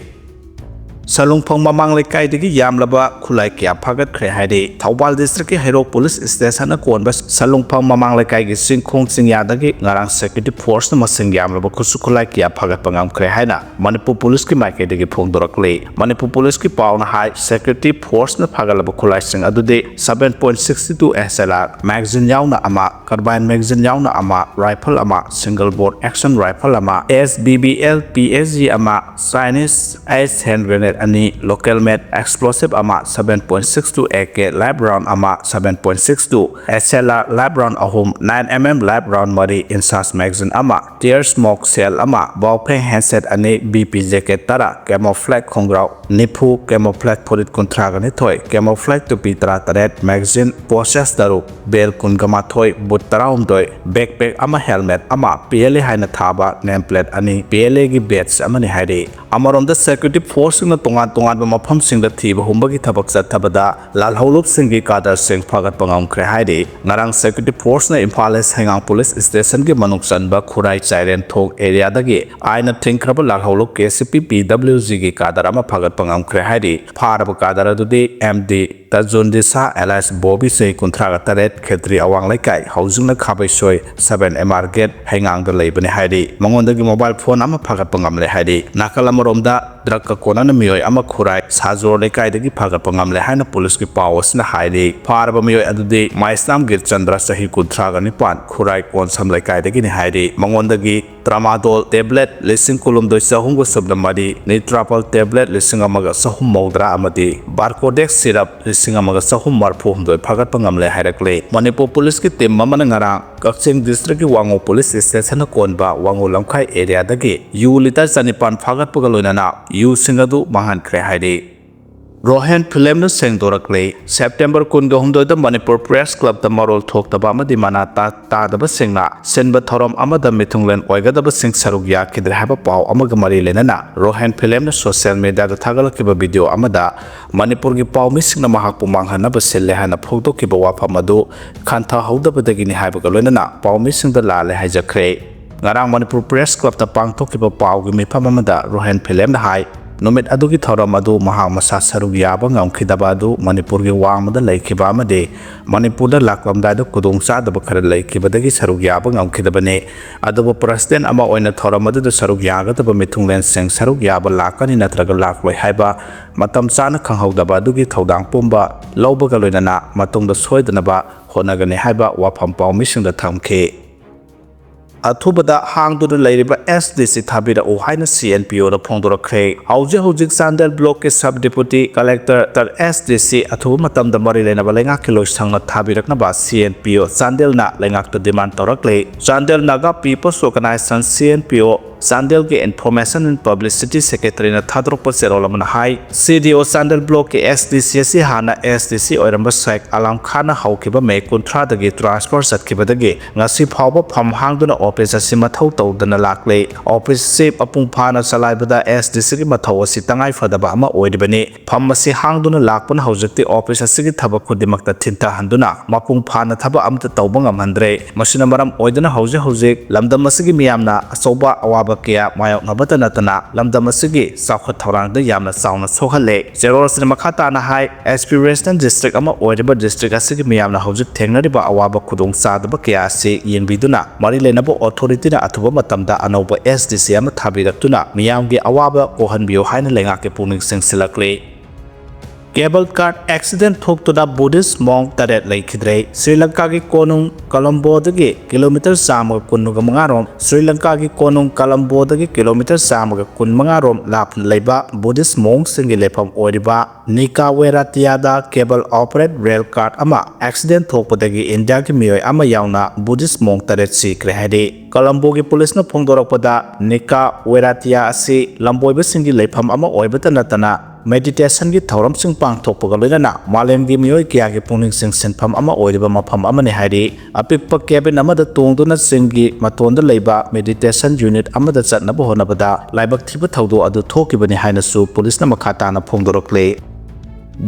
ꯁꯂꯨꯡꯐꯪ ꯃꯃꯥꯡ ꯂꯩꯀꯥꯏꯗꯒꯤ ꯌꯥꯝꯂꯕ ꯈꯨꯠꯂꯥꯏ ꯀꯌꯥ ꯐꯥꯒꯠꯈ꯭ꯔꯦ ꯍꯥꯏꯔꯤ꯫ ꯊꯧꯕꯥꯜ ꯗꯤꯁꯇ꯭ꯔꯤꯛꯀꯤ ꯍꯩꯔꯣꯛ ꯄꯨꯂꯤꯁ ꯁ꯭ꯇꯦꯁꯟꯅ ꯀꯣꯟꯕ ꯁꯂꯨꯡꯐꯪ ꯃꯃꯥꯡ ꯂꯩꯀꯥꯏꯒꯤ ꯆꯤꯡꯈꯣꯡ ꯆꯤꯡꯌꯥꯗꯒꯤ ꯉꯔꯥꯡ ꯁꯦꯀ꯭ꯌꯨꯔꯤꯇꯤ ꯐꯣꯔꯁꯅ ꯃꯁꯤꯡ ꯌꯥꯝꯂꯕ ꯈꯨꯠꯁꯨ ꯈꯨꯠꯂꯥꯏ ꯀꯌꯥ ꯐꯥꯒꯠꯄ ꯉꯝꯈ꯭ꯔꯦ ꯍꯥꯏꯅ ꯃꯅꯤꯄꯨꯔ ꯄꯨꯂꯤꯁꯀꯤ ꯃꯥꯏꯀꯩꯗꯒꯤ ꯐꯣꯡꯗꯣꯔꯛꯂꯤ꯫ ꯃꯅꯤꯄꯨꯔ ꯄꯨꯂꯤꯁꯀꯤ ꯄꯥꯎꯅ ꯍꯥꯏ, ꯁꯦꯀ꯭ꯌꯨꯔꯤꯇꯤ ꯐꯣꯔꯁꯅ ꯐꯥꯒꯠꯂꯕ ꯈꯨꯠꯂꯥꯏꯁꯤꯡ ꯑꯗꯨꯗꯤ seven point six two S L R magazine ꯌꯥꯎꯅ ꯑꯃ, carbine magazine ꯌꯥꯎꯅ ꯑꯃ, rifle ꯑꯃ, single bore action rifle ꯑꯃ, S B B L P S G ꯑꯃ, Chinese ice hand grenade ꯑꯅꯤ, local made explosive ꯑꯃ, seven point six two A K live round ꯑꯃ, seven point six two S L R live round ꯑꯍꯨꯝ, nine M M live round ꯃꯔꯤ, INSAS magazine ꯑꯃ, tear smoke shell ꯑꯃ, Baofeng handset ꯑꯅꯤ, B P J K ꯇꯔꯥ, camouflage ꯈꯣꯡꯒ꯭ꯔꯥꯎ ꯅꯤꯐꯨ, camouflage ꯐꯨꯔꯤꯠ ꯀꯨꯟꯊ꯭ꯔꯥꯒ ꯅꯤꯊꯣꯏ, camouflage ꯇꯨꯄꯤ ꯇꯔꯥꯇꯔꯦꯠ, magazine pouches ꯇꯔꯨꯛ, belt ꯀꯨꯟꯒ ꯃꯥꯊꯣꯏ, boot ꯇꯔꯥꯍꯨꯝꯗꯣꯏ, backpack ꯑꯃ, helmet ꯑꯃ, P L A ꯍꯥꯏꯅ ꯊꯥꯕ name plate ꯑꯅꯤ, P L A ꯒꯤ badge ꯑꯃꯅꯤ ꯍꯥꯏꯔꯤ꯫ ꯑꯃꯔꯣꯝꯗ security force ꯁꯤꯡꯅ ꯇꯣꯉꯥꯟ ꯇꯣꯉꯥꯟꯕ ꯃꯐꯝꯁꯤꯡꯗ ꯊꯤꯕ ꯍꯨꯝꯕꯒꯤ ꯊꯕꯛ ꯆꯠꯊꯕꯗ ꯂꯥꯜꯍꯧꯂꯨꯞꯁꯤꯡꯒꯤ ꯀꯥꯗꯔꯁꯤꯡ ꯐꯥꯒꯠꯄ ꯉꯝꯈ꯭ꯔꯦ ꯍꯥꯏꯔꯤ꯫ ꯉꯔꯥꯡ Security Force ꯅ ꯏꯝꯐꯥꯜ ꯏꯁ ꯍꯩꯉꯥꯡ ꯄꯨꯂꯤꯁ ꯁ꯭ꯇꯦꯁꯟꯒꯤ ꯃꯅꯨꯡ ꯆꯟꯕ ꯈꯨꯔꯥꯏ ꯆꯥꯏꯔꯦꯟ ꯊꯣꯡ ꯑꯦꯔꯤꯌꯥꯗꯒꯤ ꯑꯥꯏꯟꯅ ꯊꯤꯡꯈ꯭ꯔꯕ ꯂꯥꯜꯍꯧꯂꯨꯞ KCP PWG ꯒꯤ ꯀꯥꯗꯔ ꯑꯃ ꯐꯥꯒꯠꯄ ꯉꯝꯈ꯭ꯔꯦ ꯍꯥꯏꯔꯤ꯫ ꯐꯥꯔꯕ ꯀꯥꯗꯔ ꯑꯗꯨꯗꯤ MD ꯇꯖꯨꯟꯗꯤꯁꯥ alias ꯕꯣꯕꯤ, ꯆꯍꯤ ꯀꯨꯟꯊ꯭ꯔꯥꯒ ꯇꯔꯦꯠ, ꯈꯦꯇ꯭ꯔꯤ ꯑꯋꯥꯡ ꯂꯩꯀꯥꯏ, ꯍꯧꯖꯤꯛꯅ ꯈꯥꯕꯩꯁꯣꯏ seven MR gate ꯍꯩꯉꯥꯡꯗ ꯂꯩꯕꯅꯤ ꯍꯥꯏꯔꯤ꯫ ꯃꯉꯣꯟꯗꯒꯤ mobile phone ꯑꯃ ꯐꯥꯒꯠꯄ ꯉꯝꯂꯦ ꯍꯥꯏꯔꯤ꯫ ꯅꯥꯀꯜ ꯑꯃꯔꯣꯝꯗ drug ꯀ ꯀꯣꯟꯅꯅ ꯃꯤꯑꯣꯏ ꯑꯃ ꯈꯨꯔꯥꯏ ꯁꯥꯖꯣꯔ ꯂꯩꯀꯥꯏꯗꯒꯤ ꯐꯥꯒꯠꯄ ꯉꯝꯂꯦ ꯍꯥꯏꯅ ꯄꯨꯂꯤꯁꯀꯤ ꯄꯥꯎ ꯑꯁꯤꯅ ꯍꯥꯏꯔꯤ꯫ ꯐꯥꯔꯕ ꯃꯤꯑꯣꯏ ꯑꯗꯨꯗꯤ ꯃꯥꯏꯁꯅꯥꯝ ꯒꯤꯔꯆꯟꯗ꯭ꯔ, ꯆꯍꯤ ꯀꯨꯟꯊ꯭ꯔꯥꯒ ꯅꯤꯄꯥꯟ, ꯈꯨꯔꯥꯏ ꯀꯣꯟꯁꯝ ꯂꯩꯀꯥꯏꯗꯒꯤꯅꯤ ꯍꯥꯏꯔꯤ꯫ ꯃꯉꯣꯟꯗꯒꯤ tramadol tablet ꯂꯤꯁꯤꯡ ꯀꯨꯟꯍꯨꯝꯗꯣꯏ ꯆꯍꯨꯝꯒ ꯁꯨꯞꯅ ꯃꯔꯤ, ꯅꯤꯇ꯭ꯔꯥꯄꯜ tablet ꯂꯤꯁꯤꯡ ꯑꯃꯒ ꯆꯍꯨꯝ ꯃꯧꯗ꯭ꯔꯥ ꯑꯃꯗꯤ ꯕꯥꯔꯀꯣꯗꯦꯛꯁ ꯁꯤꯔꯞ ꯂꯤꯁꯤꯡ ꯑꯃꯒ ꯆꯍꯨꯝ ꯃꯔꯤꯐꯨ ꯍꯨꯝꯗꯣꯏ ꯐꯥꯒꯠꯄ ꯉꯝꯂꯦ ꯍꯥꯏꯔꯛꯂꯤ꯫ ꯃꯅꯤꯄꯨꯔ ꯄꯨꯂꯤꯁꯀꯤ team ꯑꯃꯅ ꯉꯔꯥꯡ ꯀꯛꯆꯤꯡ district ꯀꯤ ꯋꯥꯉꯨ ꯄꯨꯂꯤꯁ ꯁ꯭ꯇꯦꯁꯟꯅ ꯀꯣꯟꯕ ꯋꯥꯉꯨ ꯂꯝꯈꯥꯏ ꯑꯦꯔꯤꯌꯥꯗꯒꯤ ꯌꯨ ꯂꯤꯇꯔ ꯆꯅꯤꯄꯥꯟ ꯐꯥꯒꯠꯄꯒ ꯂꯣꯏꯅꯅ ꯌꯨꯁꯤꯡ ꯑꯗꯨ ꯃꯥꯡꯍꯟꯈ꯭ꯔꯦ ꯍꯥꯏꯔꯤ꯫ ꯔꯣꯍꯦꯟ ꯐꯤꯂꯝꯅ ꯁꯦꯡꯗꯣꯔꯛꯂꯤ꯫ ꯁꯦꯞꯇꯦꯝꯕꯔ ꯀꯨꯟꯒ ꯍꯨꯝꯗꯣꯏꯗ ꯃꯅꯤꯄꯨꯔ ꯄ꯭ꯔꯦꯁ ꯀ꯭ꯂꯕꯇ ꯃꯔꯣꯜ ꯊꯣꯛꯇꯕ ꯑꯃꯗꯤ ꯃꯅꯥ ꯇꯥ-, ꯇꯥꯗꯕꯁꯤꯡꯅ ꯁꯤꯟꯕ ꯊꯧꯔꯝ ꯑꯃꯗ ꯃꯤꯊꯨꯡꯂꯦꯟ ꯑꯣꯏꯒꯗꯕꯁꯤꯡ ꯁꯔꯨꯛ ꯌꯥꯈꯤꯗ꯭ꯔꯦ ꯍꯥꯏꯕ ꯄꯥꯎ ꯑꯃꯒ ꯃꯔꯤ ꯂꯩꯅꯅ ꯔꯣꯍꯦꯟ ꯐꯤꯂꯝꯅ social media ꯗ ꯊꯥꯒꯠꯂꯛꯈꯤꯕ video ꯑꯃꯗ ꯃꯅꯤꯄꯨꯔꯒꯤ ꯄꯥꯎꯃꯤꯁꯤꯡꯅ ꯃꯍꯥꯛꯄꯨ ꯃꯥꯡꯍꯟꯅꯕ ꯁꯤꯜꯂꯦ ꯍꯥꯏꯅ ꯐꯣꯡꯗꯣꯛꯈꯤꯕ ꯋꯥꯐꯝ ꯑꯗꯨ ꯈꯟꯊꯍꯧꯗꯕꯗꯒꯤꯅꯤ ꯍꯥꯏꯕꯒ ꯂꯣꯏꯅꯅ ꯄꯥꯎꯃꯤꯁꯤꯡꯗ ꯂꯥꯜꯂꯦ ꯍꯥꯏꯖꯈ꯭ꯔꯦ꯫ ꯉꯔꯥꯡ ꯃꯅꯤꯄꯨꯔ ꯄ꯭ꯔꯦꯁ ꯀ꯭ꯂꯕꯇ ꯄꯥꯡꯊꯣꯛꯈꯤꯕ ꯄꯥꯎꯒꯤ ꯃꯤꯐꯝ ꯑꯃꯗ ꯔꯣꯍꯦꯟ ꯐꯤꯂꯝꯅ ꯍꯥꯏ, ꯅꯨꯃꯤꯠ ꯑꯗꯨꯒꯤ ꯊꯧꯔꯝ ꯑꯗꯨ ꯃꯍꯥꯛ ꯃꯁꯥ ꯁꯔꯨꯛ ꯌꯥꯕ ꯉꯝꯈꯤꯗꯕ ꯑꯗꯨ ꯃꯅꯤꯄꯨꯔꯒꯤ ꯋꯥꯡꯃꯗ ꯂꯩꯈꯤꯕ ꯑꯃꯗꯤ ꯃꯅꯤꯄꯨꯔꯗ ꯂꯥꯛꯂꯝꯗꯥꯏꯗ ꯈꯨꯗꯣꯡꯆꯥꯗꯕ ꯈꯔ ꯂꯩꯈꯤꯕꯗꯒꯤ ꯁꯔꯨꯛ ꯌꯥꯕ ꯉꯝꯈꯤꯗꯕꯅꯤ꯫ ꯑꯗꯨꯕꯨ president ꯑꯃ ꯑꯣꯏꯅ ꯊꯧꯔꯝ ꯑꯗꯨꯗ ꯁꯔꯨꯛ ꯌꯥꯒꯗꯕ ꯃꯤꯊꯨꯡꯂꯦꯟꯁꯤꯡ ꯁꯔꯨꯛ ꯌꯥꯕ ꯂꯥꯛꯀꯅꯤ ꯅꯠꯇ꯭ꯔꯒ ꯂꯥꯛꯂꯣꯏ ꯍꯥꯏꯕ ꯃꯇꯝ ꯆꯥꯅ ꯈꯪꯍꯧꯗꯕ ꯑꯗꯨꯒꯤ ꯊꯧꯗꯥꯡ ꯄꯨꯝꯕ ꯂꯧꯕꯒ ꯂꯣꯏꯅꯅ ꯃꯇꯨꯡꯗ ꯁꯣꯏꯗꯅꯕ ꯍꯣꯠꯅꯒꯅꯤ ꯍꯥꯏꯕ ꯋꯥꯐꯝ ꯄꯥꯎꯃꯤꯁꯤꯡꯗ ꯊꯝꯈꯤ꯫ ꯑꯊꯨꯕꯗ ꯍꯥꯡꯗꯨꯅ ꯂꯩꯔꯤꯕ SDC ꯊꯥꯕꯤꯔꯛꯎ ꯍꯥꯏꯅ CNPO ꯗ ꯐꯣꯡꯗꯣꯔꯛꯈ꯭ꯔꯦ꯫ ꯍꯧꯖꯤꯛ ꯍꯧꯖꯤꯛ ꯆꯥꯟꯗꯦꯜ block ꯀꯤ sub deputy collector ꯇꯔ SDC ꯑꯊꯨꯕ ꯃꯇꯝꯗ ꯃꯔꯤ ꯂꯩꯅꯕ ꯂꯩꯉꯥꯛꯀꯤ ꯂꯣꯏꯁꯪꯅ ꯊꯥꯕꯤꯔꯛꯅꯕ CNPO ꯆꯥꯟꯗꯦꯜꯅ ꯂꯩꯉꯥꯛꯇ demand ꯇꯧꯔꯛꯂꯦ꯫ Chandel Naga People's Organization, CNPO ꯆꯥꯟꯗꯦꯜꯒꯤ Information and Publicity Secretaryꯅ ꯊꯥꯗꯣꯔꯛꯄ ꯆꯦꯔꯣꯜ ꯑꯃꯅ ꯍꯥꯏ, CDO ꯆꯥꯟꯗꯦꯜ Blockꯀꯤ SDC ꯑꯁꯤ ꯍꯥꯟꯅ SDC ꯑꯣꯏꯔꯝꯕ ꯁꯦꯈ ꯑꯂꯥꯝ ꯈꯥꯟꯅ ꯍꯧꯈꯤꯕ ꯃꯦ ꯀꯨꯟꯊ꯭ꯔꯥꯗꯒꯤ transfer ꯆꯠꯈꯤꯕꯗꯒꯤ ꯉꯁꯤ ꯐꯥꯎꯕ ꯐꯝ ꯍꯥꯡꯗꯨꯅ office ꯑꯁꯤ ꯃꯊꯧ ꯇꯧꯗꯅ ꯂꯥꯛꯂꯤ꯫ Office ꯑꯁꯤ ꯃꯄꯨꯡ ꯐꯥꯅ ꯆꯂꯥꯏꯕꯗ SDCꯒꯤ ꯃꯊꯧ ꯑꯁꯤ ꯇꯉꯥꯏ ꯐꯗꯕ ꯑꯃ ꯑꯣꯏꯔꯤꯕꯅꯤ꯫ ꯐꯝ ꯑꯁꯤ ꯍꯥꯡꯗꯨꯅ ꯂꯥꯛꯄꯅ ꯍꯧꯖꯤꯛꯇꯤ office ꯑꯁꯤꯒꯤ ꯊꯕꯛ ꯈꯨꯗꯤꯡꯃꯛꯇ ꯊꯤꯟꯊꯍꯟꯗꯨꯅ ꯃꯄꯨꯡ ꯐꯥꯅ ꯊꯕꯛ ꯑꯃꯠꯇ ꯇꯧꯕ ꯉꯝꯍꯟꯗ꯭ꯔꯦ꯫ ꯃꯁꯤꯅ ꯃꯔꯝ ꯑꯣꯏꯗꯨꯅ ꯍꯧꯖꯤꯛ ꯍꯧꯖꯤꯛ ꯂꯝꯗꯝ ꯑꯁꯤꯒꯤ ꯃꯤꯌꯥꯝꯅ ꯑꯆꯧꯕ ꯑꯋꯥꯕ ꯀꯌꯥ ꯃꯥꯌꯣꯛꯅꯕꯇ ꯅꯠꯇꯅ ꯂꯝꯗꯝ ꯑꯁꯤꯒꯤ ꯆꯥꯎꯈꯠ ꯊꯧꯔꯥꯡꯗ ꯌꯥꯝꯅ ꯆꯥꯎꯅ ꯁꯣꯛꯍꯜꯂꯦ꯫ ꯆꯦꯔꯣꯜ ꯑꯁꯤꯅ ꯃꯈꯥ ꯇꯥꯅ ꯍꯥꯏ, Aspirational District ꯑꯃ ꯑꯣꯏꯔꯤꯕ district ꯑꯁꯤꯒꯤ ꯃꯤꯌꯥꯝꯅ ꯍꯧꯖꯤꯛ ꯊꯦꯡꯅꯔꯤꯕ ꯑꯋꯥꯕ ꯈꯨꯗꯣꯡꯆꯥꯗꯕ ꯀꯌꯥ ꯑꯁꯤ ꯌꯦꯡꯕꯤꯗꯨꯅ ꯃꯔꯤ ꯂꯩꯅꯕ authorityꯅ ꯑꯊꯨꯕ ꯃꯇꯝꯗ ꯑꯅꯧꯕ SDC ꯑꯃ ꯊꯥꯕꯤꯔꯛꯇꯨꯅ ꯃꯤꯌꯥꯝꯒꯤ ꯑꯋꯥꯕ ꯀꯣꯛꯍꯟꯕꯤꯌꯨ ꯍꯥꯏꯅ ꯂꯩꯉꯥꯛꯀꯤ ꯄꯨꯛꯅꯤꯡ ꯆꯤꯡꯁꯤꯜꯂꯛꯂꯤ꯫ Cable car accident ꯊꯣꯛꯇꯨꯅ Buddhist monk ꯇꯔꯦꯠ ꯂꯩꯈꯤꯗ꯭ꯔꯦ꯫ ꯁ꯭ꯔꯤ ꯂꯪꯀꯥꯒꯤ ꯀꯣꯅꯨꯡ ꯀꯂꯝꯕꯣꯗꯒꯤ ꯀꯤꯂꯣꯃꯤꯇꯔ ꯆꯥꯝꯃꯒ ꯀꯨꯟꯃꯉꯥ ꯔꯣꯝ, ꯁ꯭ꯔꯤ ꯂꯪꯀꯥꯒꯤ ꯀꯣꯅꯨꯡ ꯀꯂꯝꯕꯣꯗꯒꯤ ꯀꯤꯂꯣꯃꯤꯇꯔ ꯆꯥꯝꯃꯒ ꯀꯨꯟꯃꯉꯥ ꯔꯣꯝ ꯂꯥꯞꯅ ꯂꯩꯕ Buddhist monkꯁꯤꯡꯒꯤ ꯂꯩꯐꯝ ꯑꯣꯏꯔꯤꯕ ꯅꯤꯀꯥꯋꯦꯔꯥꯇꯤꯌꯥꯗ cable operated rail car ꯑꯃ accident ꯊꯣꯛꯄꯗꯒꯤ ꯏꯟꯗꯤꯌꯥꯒꯤ ꯃꯤꯑꯣꯏ ꯑꯃ ꯌꯥꯎꯅ Buddhist monk ꯇꯔꯦꯠ ꯁꯤꯈ꯭ꯔꯦ ꯍꯥꯏꯔꯤ꯫ ꯀꯂꯝꯕꯣꯒꯤ ꯄꯨꯂꯤꯁꯅ ꯐꯣꯡꯗꯣꯔꯛꯄꯗ, ꯅꯤꯀꯥꯋꯦꯔꯥꯇꯤꯌꯥ ꯑꯁꯤ ꯂꯝꯕꯣꯏꯕꯁꯤꯡꯒꯤ ꯂꯩꯐꯝ ꯑꯃ ꯑꯣꯏꯕꯇ ꯅꯠꯇꯅ meditation ꯒꯤ ꯊꯧꯔꯝꯁꯤꯡ ꯄꯥꯡꯊꯣꯛꯄꯒ ꯂꯣꯏꯅꯅ ꯃꯥꯂꯦꯝꯒꯤ ꯃꯤꯑꯣꯏ ꯀꯌꯥꯒꯤ ꯄꯨꯛꯅꯤꯡ ꯆꯤꯡꯁꯤꯟꯐꯝ ꯑꯃ ꯑꯣꯏꯔꯤꯕ ꯃꯐꯝ ꯑꯃꯅꯤ ꯍꯥꯏꯔꯤ꯫ ꯑꯄꯤꯛꯄ cabin ꯑꯃꯗ ꯇꯣꯡꯗꯨꯅ ꯆꯤꯡꯒꯤ ꯃꯇꯣꯟꯗ ꯂꯩꯕ meditation unit ꯑꯃꯗ ꯆꯠꯅꯕ ꯍꯣꯠꯅꯕꯗ ꯂꯥꯏꯕꯛ ꯊꯤꯕ ꯊꯧꯗꯣꯛ ꯑꯗꯨ ꯊꯣꯛꯈꯤꯕꯅꯤ ꯍꯥꯏꯅꯁꯨ ꯄꯨꯂꯤꯁꯅ ꯃꯈꯥ ꯇꯥꯅ ꯐꯣꯡꯗꯣꯔꯛꯂꯤ꯫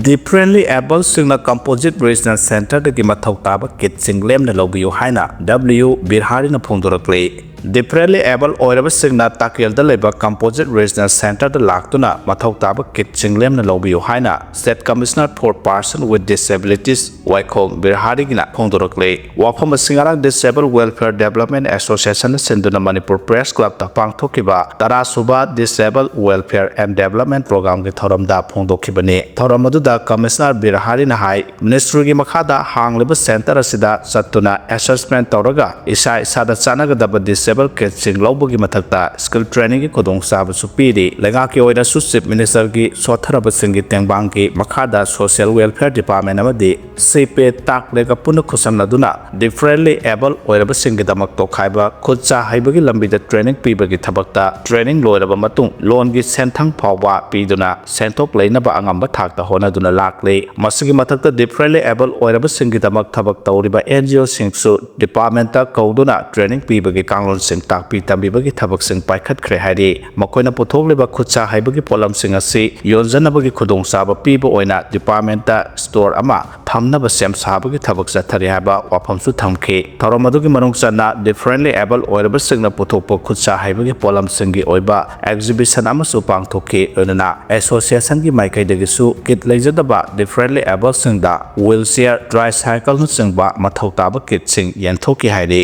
Differently abledꯁꯤꯡꯅ Composite Regional Centreꯗꯒꯤ ꯃꯊꯧ ꯇꯥꯕ kitꯁꯤꯡ ꯂꯦꯝꯅ ꯂꯧꯕꯤꯌꯨ ꯍꯥꯏꯅ W ꯕꯤꯔꯍꯥꯔꯤꯅ ꯐꯣꯡꯗꯣꯔꯛꯂꯤ꯫ Differently abled ꯑꯣꯏꯔꯕꯁꯤꯡꯅ ꯇꯥꯀꯦꯜꯗ ꯂꯩꯕ Composite Regional Centreꯗ ꯂꯥꯛꯇꯨꯅ ꯃꯊꯧ ꯇꯥꯕ kitꯁꯤꯡ ꯂꯦꯝꯅ ꯂꯧꯕꯤꯌꯨ ꯍꯥꯏꯅ State Commissioner for Person with Disabilities ꯋꯥꯏꯈꯣꯝ ꯕꯤꯔꯍꯥꯔꯤꯒꯤꯅ ꯐꯣꯡꯗꯣꯔꯛꯂꯤ꯫ ꯋꯥꯐꯝ ꯑꯁꯤ ꯉꯔꯥꯡ Disabled Welfare Development Associationꯅ ꯁꯤꯟꯗꯨꯅ Manipur Press Clubꯇ ꯄꯥꯡꯊꯣꯛꯈꯤꯕ ꯇꯔꯥ ꯁꯨꯕ Disabled Welfare and Development Programꯒꯤ ꯊꯧꯔꯝꯗ ꯐꯣꯡꯗꯣꯛꯈꯤꯕꯅꯤ꯫ ꯊꯧꯔꯝ ꯑꯗꯨꯗ Commissioner ꯕꯤꯔꯍꯥꯔꯤꯅ ꯍꯥꯏ, Ministryꯒꯤ ꯃꯈꯥꯗ ꯍꯥꯡꯂꯤꯕ centre ꯑꯁꯤꯗ ꯆꯠꯇꯨꯅ assessment ꯇꯧꯔꯒ ꯏꯁꯥ ꯏꯁꯥꯗ ꯆꯥꯟꯅꯒꯗꯕ ꯇꯦꯕꯜ ꯀꯤꯠꯁꯤꯡ ꯂꯧꯕꯒꯤ ꯃꯊꯛꯇ ꯁ꯭ꯀꯤꯜ ꯇ꯭ꯔꯦꯅꯤꯡꯒꯤ ꯈꯨꯗꯣꯡꯆꯥꯕꯁꯨ ꯄꯤꯔꯤ꯫ ꯂꯩꯉꯥꯛꯀꯤ ꯑꯣꯏꯅꯁꯨ ꯆꯤꯐ ꯃꯤꯅꯤꯁꯇꯔꯒꯤ ꯁꯣꯠꯊꯔꯕꯁꯤꯡꯒꯤ ꯇꯦꯡꯕꯥꯡꯒꯤ ꯃꯈꯥꯗ ꯁꯣꯁꯤꯌꯦꯜ ꯋꯦꯜꯐꯤꯌꯔ ꯗꯤꯄꯥꯔꯠꯃꯦꯟ ꯑꯃꯗꯤ ꯁꯤꯄꯦ ꯇꯥꯛꯂꯦꯒ ꯄꯨꯟꯅ ꯈꯨꯠꯁꯝꯅꯗꯨꯅ ꯗꯤꯐꯔꯦꯟꯂꯤ ꯑꯦꯕꯜ ꯑꯣꯏꯔꯕꯁꯤꯡꯒꯤꯗꯃꯛ ꯇꯣꯈꯥꯏꯕ ꯈꯨꯠ ꯁꯥ ꯍꯩꯕꯒꯤ ꯂꯝꯕꯤꯗ ꯇ꯭ꯔꯦꯅꯤꯡ ꯄꯤꯕꯒꯤ ꯊꯕꯛꯇ ꯇ꯭ꯔꯦꯅꯤꯡ ꯂꯣꯏꯔꯕ ꯃꯇꯨꯡ ꯂꯣꯟꯒꯤ ꯁꯦꯟꯊꯪ ꯐꯥꯎꯕ ꯄꯤꯗꯨꯅ ꯁꯦꯟꯊꯣꯛ ꯂꯩꯅꯕ ꯑꯉꯝꯕ ꯊꯥꯛꯇ ꯍꯣꯠꯅꯗꯨꯅ ꯂꯥꯛꯂꯤ꯫ ꯃꯁꯤꯒꯤ ꯃꯊꯛꯇ ꯗꯤꯐꯔꯦꯟꯂꯤ ꯑꯦꯕꯜ ꯑꯣꯏꯔꯕꯁꯤꯡꯒꯤꯗꯃꯛ ꯊꯕꯛ ꯇꯧꯔꯤꯕ ꯑꯦꯟ ꯖꯤ ꯑꯣꯁꯤꯡꯁꯨ ꯗꯤꯄꯥꯔꯠꯃꯦꯟꯇ ꯀꯧꯗꯨꯅ ꯇ꯭ꯔꯦꯅꯤꯡ ꯄꯤꯕꯒꯤ ꯀꯥꯡꯂꯣꯟꯁꯤꯡ ꯇꯥꯛꯄꯤ ꯇꯝꯕꯤꯕꯒꯤ ꯊꯕꯛꯁꯤꯡ ꯄꯥꯏꯈꯠꯈ꯭ꯔꯦ ꯍꯥꯏꯔꯤ꯫ ꯃꯈꯣꯏꯅ ꯄꯨꯊꯣꯛꯂꯤꯕ ꯈꯨꯠꯁꯥ ꯍꯩꯕꯒꯤ ꯄꯣꯠꯂꯝꯁꯤꯡ ꯑꯁꯤ ꯌꯣꯟꯖꯅꯕꯒꯤ ꯈꯨꯗꯣꯡꯆꯥꯕ ꯄꯤꯕ ꯑꯣꯏꯅ ꯗꯤꯄꯥꯔꯠꯃꯦꯟꯇ ꯁ꯭ꯇꯣꯔ ꯑꯃ ꯐꯝꯅꯕ ꯁꯦꯝ ꯁꯥꯕꯒꯤ ꯊꯕꯛ ꯆꯠꯊꯔꯤ ꯍꯥꯏꯕ ꯋꯥꯐꯝꯁꯨ ꯊꯝꯈꯤ꯫ ꯊꯧꯔꯝ ꯑꯗꯨꯒꯤ ꯃꯅꯨꯡ ꯆꯟꯅ ꯗꯤꯐꯔꯦꯟꯂꯤ ꯑꯦꯕꯜ ꯑꯣꯏꯔꯕꯁꯤꯡꯅ ꯄꯨꯊꯣꯛꯄ ꯈꯨꯠꯁꯥ ꯍꯩꯕꯒꯤ ꯄꯣꯠꯂꯝꯁꯤꯡꯒꯤ ꯑꯣꯏꯕ ꯑꯦꯛꯖꯤꯕꯤꯁꯟ ꯑꯃꯁꯨ ꯄꯥꯡꯊꯣꯛꯈꯤ꯫ ꯂꯣꯏꯅꯅ ꯑꯦꯁꯣꯁꯤꯌꯦꯁꯟꯒꯤ ꯃꯥꯏꯀꯩꯗꯒꯤꯁꯨ ꯀꯤꯠ ꯂꯩꯖꯗꯕ ꯗꯤꯐꯔꯦꯟꯂꯤ ꯑꯦꯕꯜꯁꯤꯡꯗ ꯋꯤꯜ ꯆꯤꯌꯔ, ꯇ꯭ꯔꯥꯏꯁꯥꯏꯀꯜꯅꯆꯤꯡꯕ ꯃꯊꯧ ꯇꯥꯕ ꯀꯤꯠꯁꯤꯡ ꯌꯦꯟꯊꯣꯛꯈꯤ ꯍꯥꯏꯔꯤ꯫